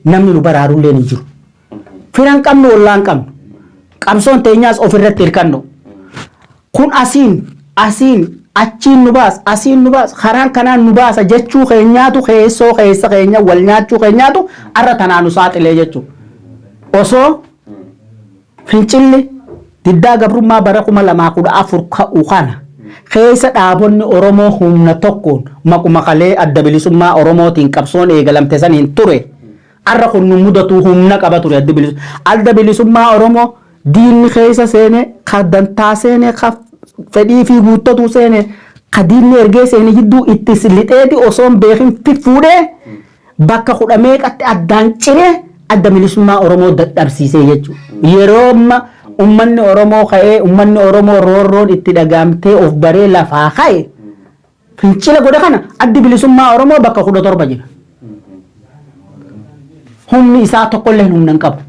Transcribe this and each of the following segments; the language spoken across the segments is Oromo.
Namni nu baraarullee hin jiru. Fira hin qabnu, ollaa hin qabnu. Qabsoon teenyaas ofirratti hirkanno. Kun asiin asiin achiin nu baasa, asiin nu baasa, karaan kanaan nu baasa jechuu keenyaatu, keessoo keessa keenya wal nyaachuu keenyaatu arra tanaa nu saaxilee jechuudha. Osoo fincilli diddaa gabrummaa bara 2014 ka'u kana keessa dhaabonni Oromoo humna tokkoon maquma kalee Adda Bilisummaa Oromootiin qabsoon eegalamte saniin ture. Arra kun nu mudatu humna qaba ture addi bilisummaa. Adda Bilisummaa Oromoo diinni keessa seene, ka dantaa seene, ka fedhii fi guuttatuu seene, ka diinni ergee seene jidduu itti lixeeti osoo hin beekin fiffuudhee bakka kudha meeqatti addaan ciree Adda Bilisummaa Oromoo dadhabsiisee jechuudha. Yeroo amma ummanni Oromoo ka'ee, ummanni Oromoo roorroon itti dhagaamtee of baree lafaa ka'e fincila godhe kana, Addi Bilisummaa Oromoo bakka 17 jira. Humni isaa tokkollee humna hin qabu.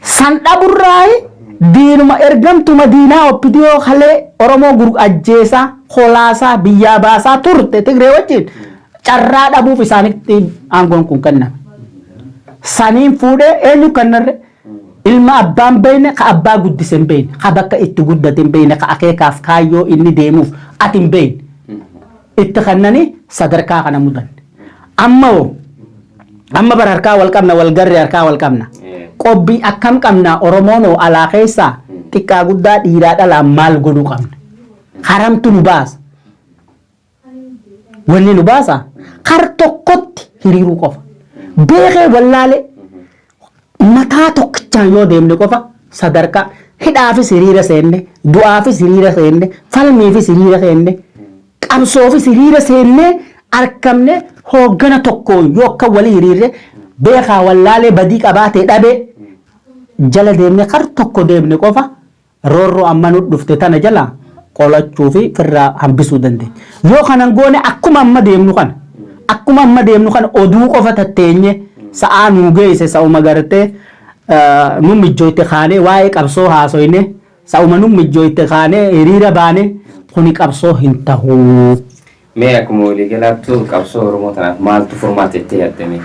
San dhaburraayi diinuma, ergamtuma diinaa OPDO kalee Oromoo gur ajjeesaa, kolaasaa, biyyaa baasaa turte Tigree wajjin carraa dhabuuf isaanitti aangoon kun kenname. Saniin fuudhee eenyu kennarre? Ilma abbaan beekne, ka abbaa guddise hin beekne, ka bakka itti guddate hin beekne, ka akeekaaf kaayyoo inni deemuuf ati hin beekne. Itti kennanii sadarkaa kana mudanne. Amma hoo, amma bara harkaa wal qabna, wal garri harkaa wal qabna. Qobbii akkam qabna? Oromoon hoo alaa keessaa xiqqaa guddaa dhiiraa dhalaa maal godhuu qabna? Haramtu nu baasa. Wanni nu baasa kar tokkotti hiriiruu qofa. Beekee wallaalee mataa tokkichaan yoo deemne qofa, sadarkaa hidhaafis hiriira seenne, du'aafis hiriira seenne, falmiifis hiriira seenne, qabsoofis hiriira seenne, argamne hooggana tokkoon yoo akka walii hiriirre, beekaa wallaalee badii qabaatee dhabee jala deemne, kar tokko deemne qofa, roorroo amma nu dhufte tana jala qolachuu fi firraa hambisuu dandeenya. Yoo kanan goone, akkuma amma deemnu kana oduu qofa tatteenye, sa'aa nuu geesse, sa'uma gartee nu mijjooyte kaanee waa'ee qabsoo haasoyne, sa'uma nu mijjooyte kaanee hiriira baane, kuni qabsoo hin tahuu. Mee akkuma waliigalaattu qabsoo Oromoo tanaaf maaltu furmaata jettee yaaddame?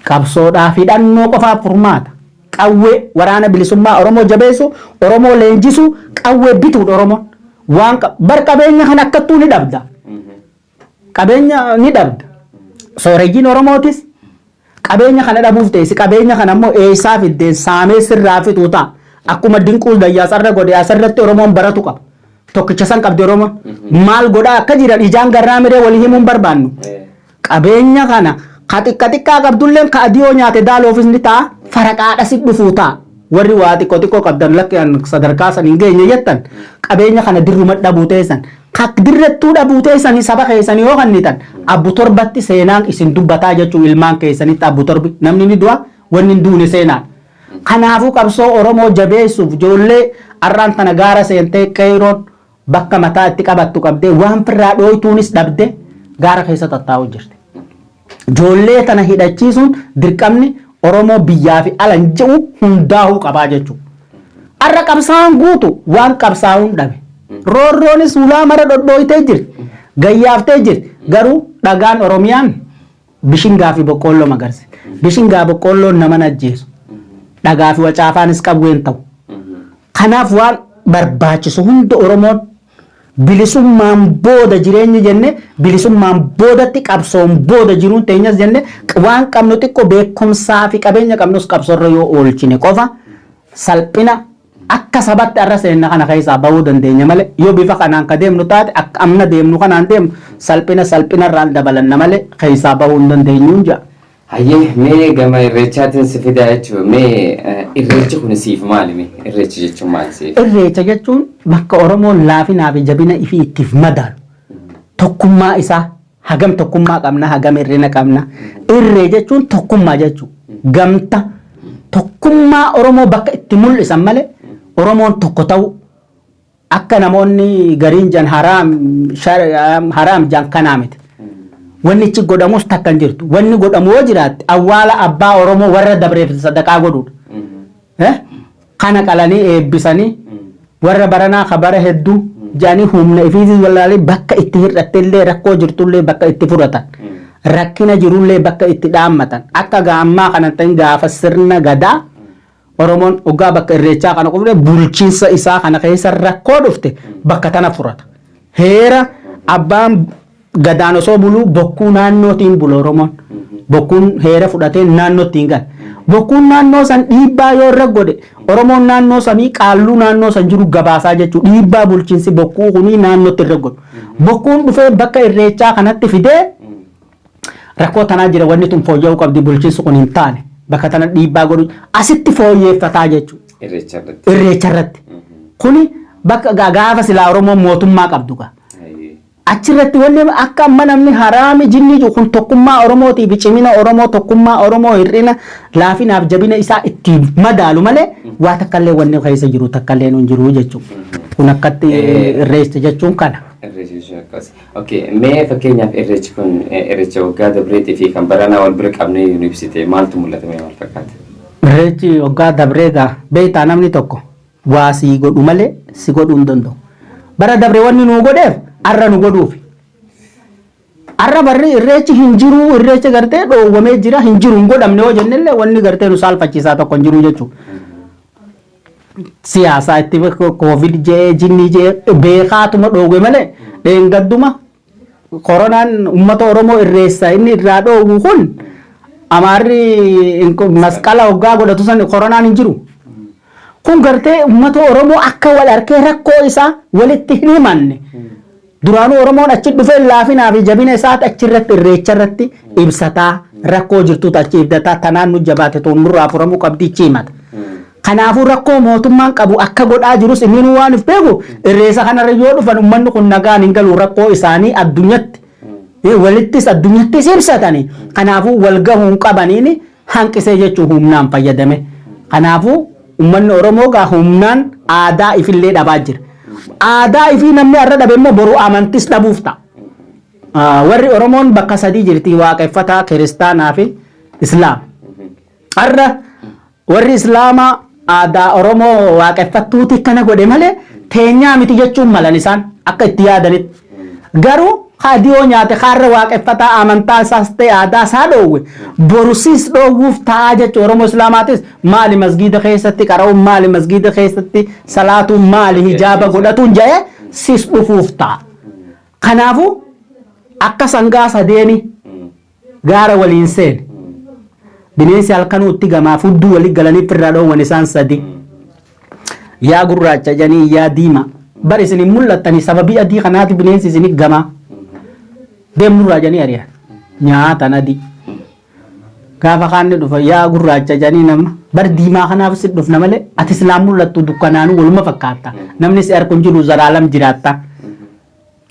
Qabsoodhaaf hidhannoo qofaaf furmaata. Qawwee, Waraana Bilisummaa Oromoo jabeessu, Oromoo leenjisu, qawwee bituudha Oromoon. Waan bar qabeenya kan akkattuu ni dhabda. Qabeenya ni dhabda. Sooreyyiin Oromootis qabeenya kana dhabuuf teessi. Qabeenya kana immoo eessaa fiddeen saamee sirraa fixuu ta'a. Akkuma Dinquu Dayyaasarra godhe asirratti Oromoon baratu qaba. Tokkicha san qabdi Oromoon. Maal godhaa akka jiran ijaan garraa miree walii himuun barbaannu. Qabeenya kana ka xiqqa xiqqaa qabdulleen ka adii yoo nyaate daaloofis ni ta'a, faraqaadha si dhufuu ta'a. Warri waa xiqqoo xiqqoo qabdan, lakki an sadarkaa san hin geenye jettan, qabeenya kana dirruma dhabuu teessan. Ka dirrattuu dhabuu teessanii saba keessanii yoo kennitan, abbu torbatti seenaan isin dubbataa jechuun ilmaan keessanitti. Abbu torbi namni ni du'a, wanni hin duune seenaan. Kanaafuu qabsoo Oromoo jabeessuuf ijoollee arraan tana gaara seentee, qeeroon bakka mataa itti qabattu qabdee, waan firraa dhooytuunis dhabde gaara keessa tattaa'u jirti. Ijoollee tana hidhachiisuun dirqamni Oromoo biyyaa fi ala hin jiru hundaa'uu qabaa jechuudha. Arra qabsaa'aan guutu waan qabsaa'uun dhabe. Roorroonis ulaa mara dhodhooytee jirti. Gayyaaftee jirti. Garuu dhagaan Oromiyaan bishingaa fi boqqoolloo magarse. Bishingaa boqqoolloon nama ajjeesu. Dhagaa fi wacaafaanis qawween ta'u. Kanaaf waan barbaachisu hunda Oromoon bilisummaan booda jireenyi jenne, bilisummaan boodatti qabsoon booda jiruun teenyas jenne, waan qabnu xiqqoo beekumsaa fi qabeenya qabnus qabsoorra yoo oolchine qofa salphina akka sabatti arra seenna kana keessaa bahuu dandeenya malee, yoo bifa kanaan ka deemnu taate, akka amna deemnu kanaan deemnu, salphina salphinarraan dabalanna malee keessaa bahuu hin dandeenyuun jedha. Hayyee, mee gama irreechaatiin si fidaa jechuudha. Mee irreechi kun siif maali mee? Irreechi jechuun maali siif? Irreecha jechuun bakka Oromoon laafinaa fi jabina ifii ittiif madaalu. Tokkummaa isaa, hagam tokkummaa qabna, hagam hir'ina qabna. Irree jechuun tokkummaa jechuudha. Gamta tokkummaa Oromoo bakka itti mul'isan malee, Oromoon tokko ta'u akka namoonni gariin jan haraam haraam jan kanaa miti. Wanni ichi godhamus takka hin jirtu. Wanni godhamu yoo jiraatte, awwaala abbaa Oromoo warra dabreef sadaqaa godhuudha. Kana qalanii eebbisanii warra baranaa kabara hedduu jedhanii humna ifiitis wallaalee bakka itti hir'atte illee, rakkoo jirtullee bakka itti fudhatan. Rakkina jirullee bakka itti dhaammatan. Akka gaammaa kana ta'in gaafa sirna gadaa Oromoon hoggaa bakka irreechaa kana qufne bulchiinsa isaa kana keessa rakkoo dhufte bakka tana furata. Heera abbaan gadaan osoo buluu bokkuu naannootiin bula Oromoon. Bokkuun heera fudhatee naannootti gala. Bokkuun naannoo san dhiibbaa yoo irra godhe Oromoon naannoo sanii qaalluu naannoo san jiru gabaasaa jechuudha. Dhiibbaa bulchiinsi bokkuu kunii naannootti irra godhu. Bokkuun dhufee bakka irreechaa kanatti fidee rakkoo tanaa jira, wanni tun fooyya'uu qabdi, bulchiinsi kun hin taane bakka tana dhiibbaa godhu asitti fooyyeeffataa jechuudha. Irreecha irratti. Irreecha irratti. Kuni bakka gaafa silaa Oromoon mootummaa qabdu gaa. Achirratti wanni akka amma namni haraami jinni jiru kun tokkummaa Oromootii fi cimina Oromoo, tokkummaa Oromoo, hir'ina laafinaaf jabina isaa ittiin madaalu malee waa takkallee wanni keessa jiru takkallee hin jiru jechuudha. Kun akkatti irreecha jechuun kana. Irreechi jechuun akkas. Okay, mee fakkeenyaaf irreechi kun irreecha waggaa dabreetii fi kan baranaa wal bira qabnee nu ibsite, maaltu mul'ata, mee maal fakkaata? Irreechi waggaa dabree gaa beektaa, namni tokko waa sii godhu malee si godhuu hin danda'u. Bara dabre wanni nuu godheef arra nu godhuufi. Arra barri irreechi hin jiru, irreecha gartee dhoowwamee jira, hin jiru, hin godhamne yoo jennellee wanni gartee nu saalfachiisaa tokko hin jiru jechuudha. Siyaasaa itti Covid jee jinni jee beekaatuma dhoowwe malee dheengadduma koronaan uummata Oromoo irreessa inni irraa dhoowwu kun Amaarri masqala hoggaa godhatu san koronaan hin jiru. Kun gartee uummata Oromoo akka wal harkee rakkoo isaa walitti hin himanne. Duraanuu Oromoon achi dhufee laafinaa fi jabina isaati achirratti irreecha irratti ibsataa, rakkoo jirtuutu achi ibsataa, tanaan nu jabaate tuun nurraa furamuu qabdi ichi himata. Kanaafuu rakkoo mootummaan qabu akka godhaa jirus inni nu waan if beeku irreessa kanarra yoo dhufan uummanni kun nagaan hin galu, rakkoo isaanii addunyatti walittis addunyattis ibsatanii, kanaafuu wal gahuun qabaniin hanqisee jechuun humnaan fayyadame. Kanaafuu uummanni Oromoo gaa humnaan aadaa ifillee dhabaa jira. Aadaa ifii namni har'a dhabe immoo boru amantis dhabuuf ta'a. Warri Oromoon bakka sadii jirti: waaqeffataa, kiristaanaa fi Islaama. Har'a warri Islaamaa aadaa Oromoo waaqeffattuuti kana godhe malee teenyaa miti jechuun malan isaan akka itti yaadanitti. Garuu kaadiyoo nyaate kaarra waaqeffataa amantaa isaas ta'e aadaa isaa dhoowwe borusis dhoowwuuf taa'aa jechuun Oromoo Islaamaatis maali, masgiida keessatti qara'uun maali, masgiida keessatti salaatuun maali, hijaaba godhatuun jedhee sis dhufuuf ta'a. Kanaafuu akka sangaa sadeeni gaara waliin seene. Bineensi halkanuu itti gamaa fudduu walii galanii firraa dhoowwan isaan sadi. Yaa gurraacha jedhanii, yaa diimaa. Bar isin hin mul'attanii, sababii adii kanaati bineensi isin gamaa. Deemnurraa jedhanii ari'an. Nyaatan adii. Gaafa kaanni dhufa yaa gurraacha jedhanii nama bar diimaa kanaaf si dhufna malee ati silaa mul'attu dukkanaanuu waluma fakkaata. Namni si arku hin jiru, zaraalam jiraatta.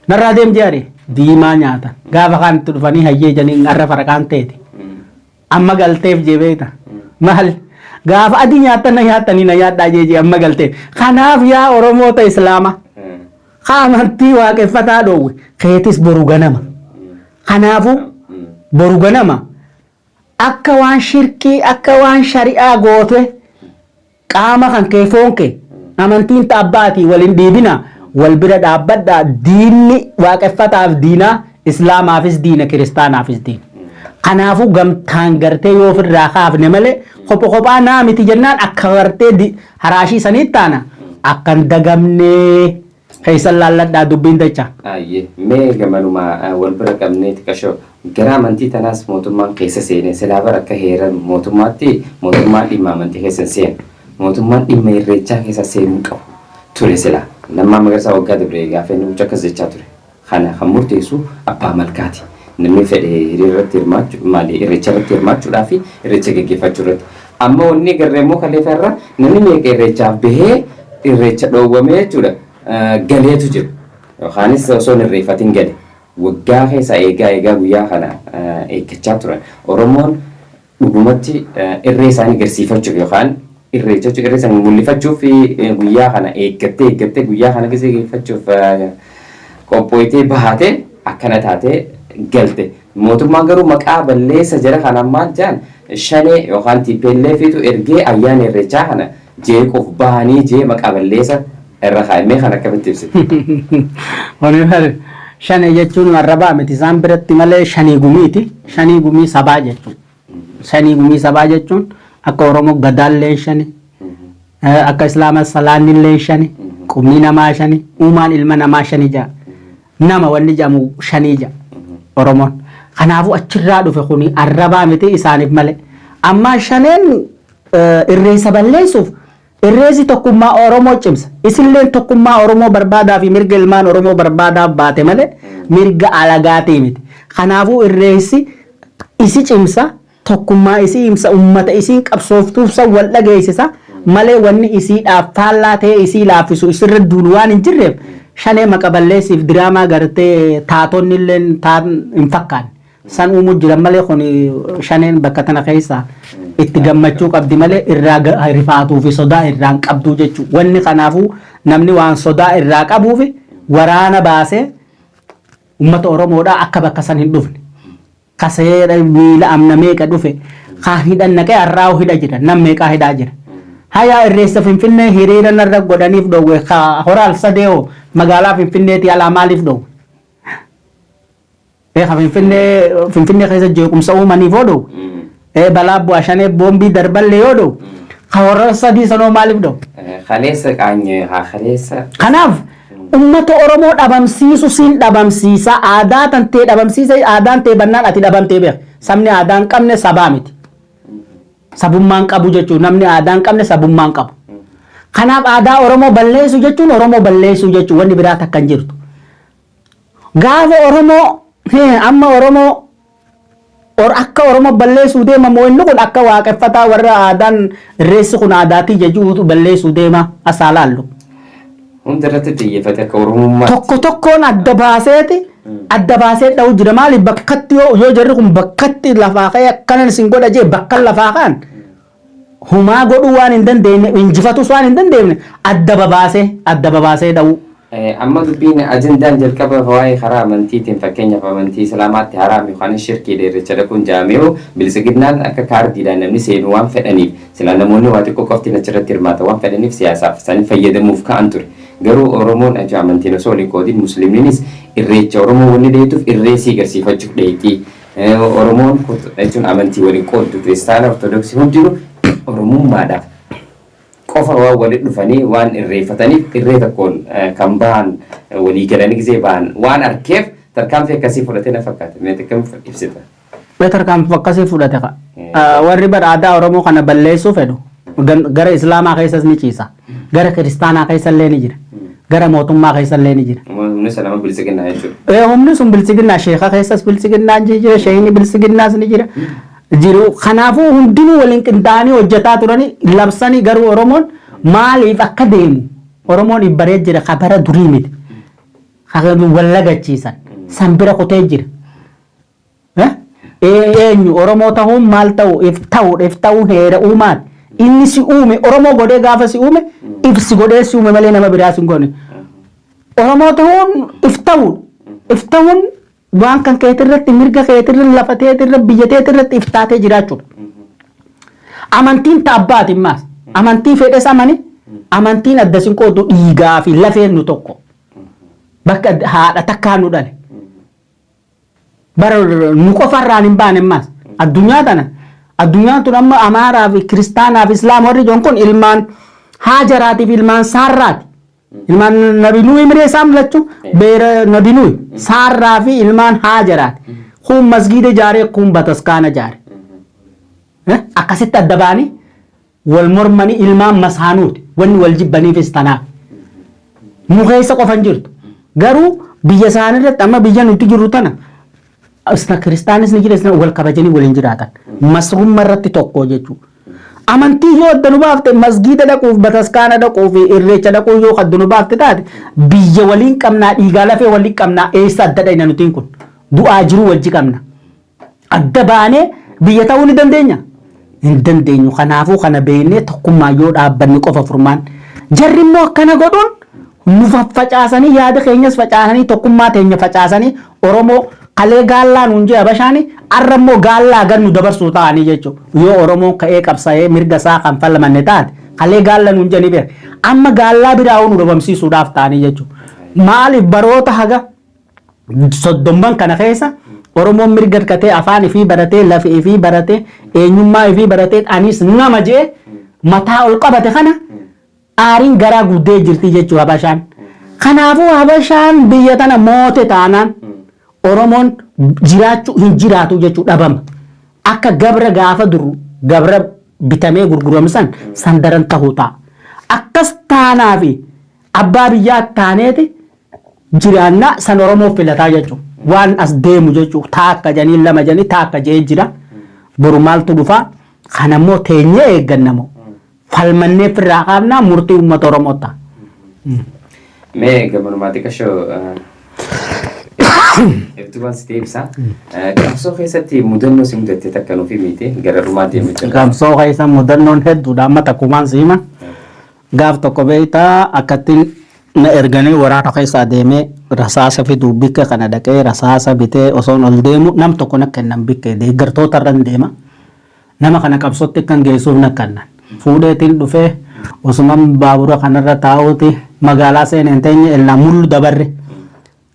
Narraa deem jedhani diimaa nyaata. Gaafa kaan itti dhufanii hayyee jedhanii har'a faraqaan teete. Amma galteef jee beekta. Maal gaafa adii nyaattan na nyaattanii na nyaadhaa jee jee amma galteef. Kanaaf yaa Oromoota Islaama haa amantii waaqeffataa dhoowwe keetis boru ganama. Kanaafuu boru ganama akka waan shirkii, akka waan shari'aa goote qaama kan kee foon kee amantiin taabbaatii waliin dhiibina, wal bira dhaabbadhaa. Diinni waaqeffataaf diinaa, Islaamaafis diina, kiristaanaafis diina. Kanaafuu gamtaan gartee yoo ofirraa kaafne malee kopha kophaa naa miti jennaan akka gartee haraashii saniit taana akkan dagamnee keessan laalladhaa dubbiin dacha. Ayyee, mee gamanuma wal bira qabnee xiqqashoo gara amantii tanaas mootummaan keessa seenee silaa bara akka heera mootummaatti mootummaan dhimma amantii keessa hin seenu. Mootummaan dhimma irreechaa keessa seenuu qabu ture silaa. Lammaa Magarsaa waggaa dabre gaafa inni bulchu akkas jechaa ture. Kana kan murteessu abbaa malkaati. Namni fedhe hiriira irratti hirmaachuu maali, irreecha irratti hirmaachuudhaa fi irreecha gaggeeffachuu irratti. Amma wanni agarre immoo kaleessa irra namni meeqa irreechaaf bahee irreecha dhoowwamee jechuudha galeetu jira. Yookaanis osoo hin irreeffatin gale. Waggaa keessa eegaa eegaa guyyaa kana eeggachaa turan. Oromoon dhugumatti irree isaanii agarsiifachuuf yookaan irreecha jechuun irree isaanii mul'ifachuuf guyyaa kana eeggattee eeggattee guyyaa kana gisee geeffachuuf qophooytee bahatee akkana taatee galte. Mootummaan garuu maqaa balleessa jara kanaan maal jedhan, shanee yookaan TPLFitu ergee ayyaana irreechaa kana jeequuf bahanii jee maqaa balleessa irra kaa'e. Mee kana akkamitti ibsite? Wani bari Shanee jechuun arrabaa miti isaan biratti malee shanii gumiiti. Shanii gumii sabaa jechuudha. Shanii gumii sabaa jechuun akka Oromoo gadaallee shani, akka Islaama salaannillee shani, qubni namaa shani, uumaan ilma namaa shani ja'a. Nama wanni jedhamu shanii ja'a Oromoon. Kanaafuu achirraa dhufe kuni arrabaa miti isaaniif malee. Amma shaneen irreessa balleessuuf irreessi tokkummaa Oromoo cimsa. Isilleen tokkummaa Oromoo barbaadaa fi mirga ilmaan Oromoo barbaadaaf baate malee mirga alagaatii miti. Kanaafuu irreessi isi cimsa, tokkummaa isii imsa, ummata isiin qabsooftuuf san wal dhageessisa malee wanni isiidhaaf faallaa ta'ee isii laaffisu isirra duulu waan hin jirreef shanee maqa balleessiif diraamaa gartee taatonni illee hin fakkaanne. San uumuu jiran malee kun shaneen bakka tana keessa itti gammachuu qabdi malee irraa rifaatuu fi sodaa irraa hin qabdu jechuudha. Wanni kanaafuu namni waan sodaa irraa qabuuf waraana baasee uummata Oromoodhaa akka bakka san hin dhufne. Kaseera miila amna meeqa dhufe kaan hidhan naqee har'aa hidha jira nam meeqaa hidhaa jira. Hayaa irreessa Finfinnee hiriira narra godhaniif dhoowwe horaal sadeeoo magaalaa Finfinneetii alaa maaliif dhoowwe? Beeka Finfinnee Finfinnee keessa jeequmsa uumaniif yoo dhoowwe? Balaa bu'aa shanee boombii darballee yoo dhoowwe? Ka horaal sadii sanoo maaliif dhoowwe? Kaleessa qaanyee haa kaleessa. Kanaaf ummata Oromoo dhabamsiisu siin dhabamsiisa aadaa tantee dhabamsiisa aadaan tee bannaan ati dhabamtee beeka. Sabni aadaa hin qabne sabaa miti. Sabummaan qabu jechuun namni aadaa hin qabne sabummaan qabu. Kanaaf aadaa Oromoo balleessuu jechuun Oromoo balleessuu jechuun wanni biraa takka hin jirtu. Gaafa Oromoo amma Oromoo akka Oromoo balleessuu deema moo inni kun akka waaqeffataa warra aadaan irreessi kun aadaatii jechuu balleessuu deema asaa laallu. Hunda irratti xiyyeeffate akka Oromummaatti. Tokko tokkoon adda baaseeti adda baasee dha'u jira maali bakkatti yoo jarri kun bakkatti lafaa ka'ee akkanan isin godha jee bakka lafaa ka'an humaa godhuu waan hin dandeenye injifatus waan hin dandeenye adda babaasee dha'u. Amma dubbiin ajandaan jalqaba waa'ee karaa amantiitiin fakkeenyaaf amantii Islaamaatti haraam yookaan shirkii irreecha dhaquun jaameewu bilisiginnaan akka kaardiidhaan namni seenu waan fedhaniif silaa namoonni waa xiqqoo qoftiin achirratti hirmaata waan fedhaniif siyaasaaf isaanii fayyadamuuf ka'an ture. Garuu Oromoon achi amantiin osoo waliin qoodin Musliimninis irreecha Oromoo wanni dheetuuf irreesii agarsiifachuuf dheetii. Oromoon jechuun amantii waliin qooddu kiristaana Ortodoksii hundinuu Oromummaadhaaf qofa waan walitti dhufanii waan irreeffataniif irree tokkoon kan bahan walii galanii gisee bahan waan arkeef tarkaanfii akkasii fudhatee na fakkaata. Mee akkam ibsita? Mee tarkaanfii akkasii fudhate ka. Warri bara aadaa Oromoo kana balleessuu fedhu gara Islaamaa keessas ni ciisa. Gara Kiristaanaa keessa illee ni jira. Gara mootummaa keessa illee ni jira. Humni sana nama bilisiginnaa jechuudha. Humni sun bilisiginnaa sheeka keessas bilisiginnaan ni jira, sheekni bilisiginnaas ni jira. Jiru kanaafuu hundinuu waliin qindaa'anii hojjetaa turanii labsanii garuu Oromoon maaliif akka deemu Oromoon ibbaree jira ka bara durii miti. Wal lagachiisan san bira kutee jira. Eenyu Oromoo ta'uun maal ta'u if ta'u if ta'uun heera uumaati. Inni si uume Oromoo godhee gaafa si uume if si godhee si uume malee nama biraa si hin goone. Oromoo ta'uun if ta'uudha. If ta'uun waan kan keetirratti mirga keetirra lafa teetirra biyya teetirratti if taatee jiraachuudha. Amantiin taabbaati immaas. Amantii fedhes amani amantiin adda sin qoodu dhiigaa fi lafeen nu tokko. Bakka haadha takkaa nu dhale. Bara nu qofarraan hin baane immaas. Addunyaa tana addunyaan tun amma Amaaraa fi Kiristaanaa fi Islaam warri jiran kun ilmaan Haajaraatiif ilmaan Saarraati. Ilmaan Nabi Nuhi miree isaan lachuu beera Nabi Nuhi Saarraa fi ilmaan Haajaraati. Kun masgiida ijaaree kun bataskaana ijaare. Akkasitti adda ba'anii wal mormanii ilmaan masaanuuti. Wanni wal jibbaniifis tanaaf. Nu keessa qofa hin jirtu. Garuu biyya isaanii irratti amma biyya nuti jirru tana isna kiristaanis ni jira isna wal kabajanii waliin jiraatan. Masrumma irratti tokko jechuudha. Amantii yoo adda nu baafte masgiida dhaquuf bataskaana dhaquuf irreecha dhaquu yoo adda nu baafte taate biyya waliin qabnaa dhiigaa lafee waliin qabnaa eessa adda dhayna nutiin kun du'aa jiruu wajji qabna. Adda baanee biyya ta'uu ni dandeenya? Hin dandeenyu. Kanaafuu kana beeknee tokkummaa yoo dhaabbanne qofa furmaan. Jarri immoo akkana godhuun nu faffacaasanii yaada keenyas facaasanii tokkummaa teenya facaasanii Oromoo kalee gaallaa nuun jee Habashaani arra immoo gaallaa gad nu dabarsuu ta'anii jechuudha. Yoo Oromoon ka'ee qabsa'ee mirga isaa kan falmanne taate kalee gaalla nuun jedhanii beeka. Amma gaallaa biraa nu dhabamsiisuudhaaf ta'anii jechuudha. Maaliif baroota haga 30 kana keessa Oromoon mirga harkatee, afaan ifii baratee, lafi ifii baratee, eenyummaa ifii baratee, anis nama jee mataa ol qabate kana aariin garaa guddee jirti jechuu Habashaan. Kanaafuu Habashaan biyya tana moote taanaan Oromoon jiraachuu hin jiraatu jechuu, dhabama. Akka gabra gaafa dur gabra bitamee gurguramu san san daran tahuu ta'a. Akkas taanaa fi abbaa biyyaa taaneeti jiraannaa san Oromoo filataa jechuudha. Waan as deemu jechuudha. Taakka janii lama janii taakka jee jira. Boru maaltu dhufaa? Kanammoo teenyee eeggannamoo. Falmannee firraa qaabnaa, murtii uummata Oromoo ta'a. Mee gamanumaa xiqqashoo ibtumaan si deebisa. Qabsoo keessatti mudannoo si mudatte takka nuuf himite, gara dhumaa deemu jira. Qabsoo keessa mudannoon hedduudha, amma takkumaan si hima. Gaaf tokko beektaa, akkattiin na erganii waraana keessa adeemee rasaasa fiduu bikka kana dhaqee rasaasa bitee osoon ol deemu nam tokko na kennan, bikkee deeggartoota irra deema. Nama kana qabsootti akkan geessuuf na kennan. Fuudheetiin dhufee osuman baabura kanarra taa'uuti magaalaa seeneen teenye illaa mullu dabarre.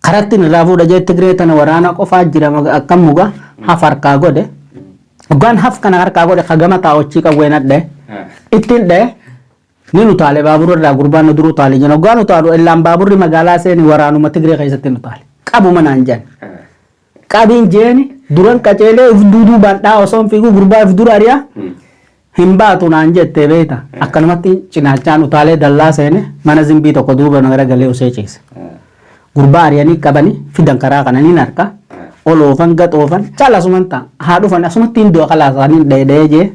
Karatti irraa fuudha jee, Tigree tana waraana qofaa jira, akkam muga haf harkaa godhe. Dhugaan haf kana harkaa godhe, kagama taa'ochii qawwee nadhee. Ittiin dha'e, ni utaale baabura irraa, gurbaan nu dura utaale jira. Dhugaan utaalu illaan baaburri magaalaa seeni waraanuma Tigree keessatti nu utaale. Qabuma naan jedhan. Qabiin jeeni duran qaceelee if duuduubaan dhaa osoo hin fiiguu gurbaa if dura ari'a. Hin baatu naan jettee beekta. Akkanumatti cinaachaan utaalee dallaa seene, mana zimbii tokko duuba na garagalee usee ciise. Gurbaa ari'anii qabanii fidan, karaa kana ni harka. Ol oofan, gad oofan, caala asuman ta'a. Haa dhufan, asumatti hin du'a kalaasaanii dheedhee jee.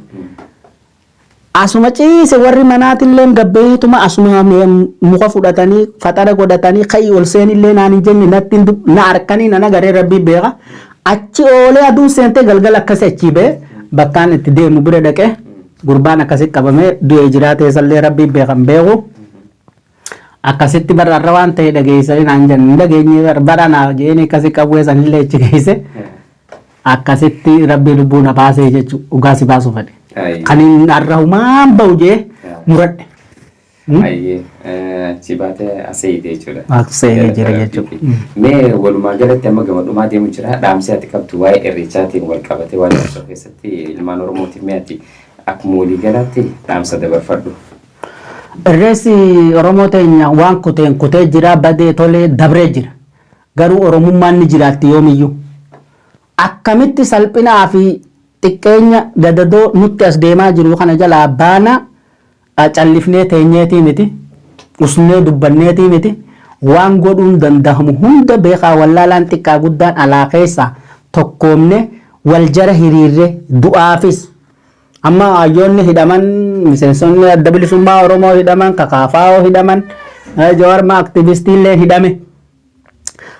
Asuma ciise, warri manaatillee gabbeeyituma asuma muka fudhatanii faxara godhatanii ka'ii ol seenillee naan hin jenne, natti na harkanii na nagaree, rabbii beeka. Achi oolee aduun seentee galgala akkasii achii ba'e, bakkaan itti deemu bira dhaqee gurbaan akkasi qabamee du'ee jiraate isallee rabbii beekan beeku. Akkasitti barraarra waan ta'e dhageessanii naan jennu hin dhageenye, bara naa jeeni akkasi qawwee sanillee achi geesse. Akkasitti rabbii lubbuu na baasee jechuudha, dhugaa si baasuu fedhe. Kan hin har'a humaan ba'u jee muradhe. Ayyee, achi baatee asee jechuudha. Asee jira jechuudha. Mee walumaa galatti amma gama dhumaa deemu jira, dhaamsi ati qabdu waa'ee irreechaatiin wal qabatee, waan qabsoo keessatti ilmaan Oromootiif mee ati akkuma walii galaatti dhaamsa dabarfadhu. Irreessi Oromoo teenya waan kuteen kutee jira, badee tolee dabree jira. Garuu Oromummaan ni jiraatti yoomiyyuu. Akkamitti salphinaa fi xiqqeenya gadadoo nutti as deemaa jiru kana jalaa baana? Callifnee teenyeetii miti. Usnee dubbanneetii miti. Waan godhuun danda'amu hunda beekaa wallaalaan, xiqqaa guddaan, alaa keessaa tokkoomne wal jara hiriirre du'aafis. Amma hayyoonni hidhaman, miseensonni Adda Bilisummaa Oromoo hidhaman, kakaafaa'oo hidhaman, Jawaar ma aktivistiillee hidhame.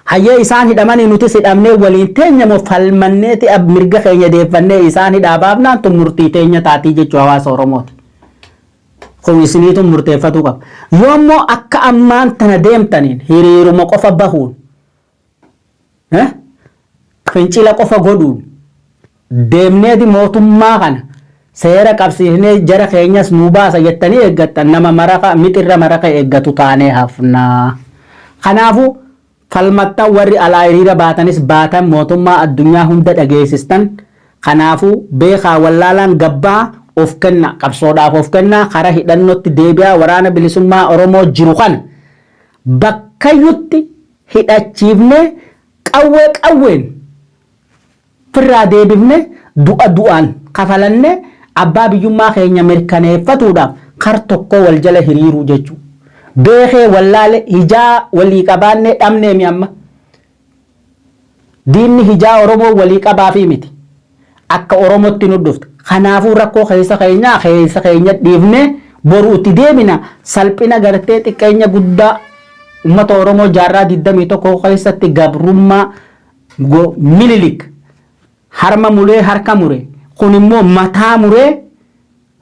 Hayyee, isaan hidhamanii nutis hidhamnee waliin teenya moo falmanneeti mirga keenya deeffannee isaan hidhaa baafnaan tun murtii teenya taatii jechuu hawaasa Oromooti. Kun isiniitu murteeffatuu qaba. Yoommoo akka ammaan tana deemtaniin hiriiruma qofa bahuun, fincila qofa godhuun deemneeti mootummaa kana seera qabsiisnee jara keenyas nuu baasa jettanii eeggattan, nama maraqa mixirra maraqa eeggatu taanee hafnaa. Kanaafuu falmattan, warri alaa hiriira baatanis baatan, mootummaa addunyaa hunda dhageessistan. Kanaafuu beekaa wallaalaan gabbaa of kenna, qabsoodhaaf of kennaa, karaa hidhannootti deebi'aa, Waraana Bilisummaa Oromoo jiru kana bakkayyutti hidhachiifnee qawwee qawween firraa deebifne, du'a du'aan kafalanne abbaa biyyummaa keenya mirkaneeffatuudhaaf kar tokko wal jala hiriiruu jechuudha. Beekee wallaale hijaa walii qabaannee dhabneemi amma. Diinni hijaa Oromoo walii qabaafii miti. Akka Oromootti nu dhufte. Kanaafuu rakkoo keessa keenyaa keessa keenya dhiifnee boru itti deebina, salphina gartee xiqqeenya guddaa uummata Oromoo jaarraa 21 keessatti gabrummaa Minilik harma muree harka mure, kun immoo mataa muree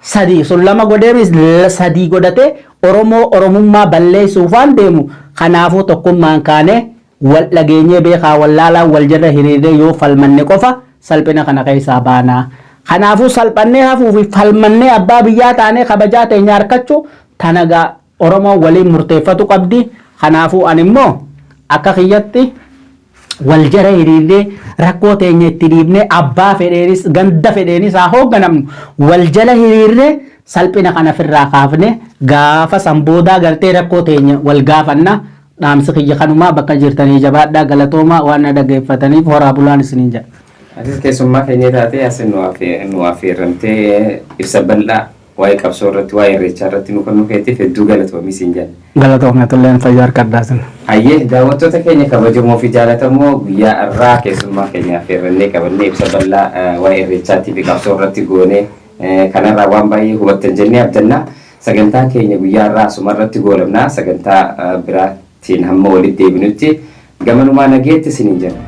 sadii sun lama godheemis sadii godhatee Oromoo Oromummaa balleessuufaan deemu. Kanaafuu tokkummaan kaanee wal dhageenyee beekaa wallaalaan wal jala hiriirree yoo falmanne qofa salphina kana keessaa baanaa. Kanaafuu salphannee hafuu fi falmannee abbaa biyyaa taanee kabajaa teenya harkachuu tanagaa Oromoon waliin murteeffatu qabdi. Kanaafuu ani immoo akka kiyyatti Wal jala hiriirree rakkoo teenya itti dhiibnee, abbaa fedheenis ganda fedheenis haa hoogganamnu, wal jala hiriirree salphina kana ofirraa kaafne, gaafa san boodaa gartee rakkoo teenya wal gaafanna. Dhaamsi kiyya kanumaa. Bakka jirtanii jabaadhaa, galatoomaa, waan na dhaggeeffataniif horaa bulaan isiniin jedha. Atis keessummaa keenya taatee as nu affeerramtee ibsa bal'aa waa'ee qabsoo irratti, waa'ee irreechaa irratti nu kennuu keetiif hedduu galatoomii siin jenna. Galatoomna, tulleen fayyaa harkadhaa sin. Hayyee, daawwattoota keenya kabajamoo fi jaallatamoo, guyyaa irraa keessummaa keenya affeerrannee qabannee ibsa bal'aa waa'ee irreechaatii fi qabsoo irratti goonee kanarraa waan baay'ee hubattan jennee abdanna. Sagantaa keenya guyyaa irraa asuma irratti goolabna. Sagantaa biraatiin hamma walitti deebinutti gamanumaa nageetti isiniin jenna.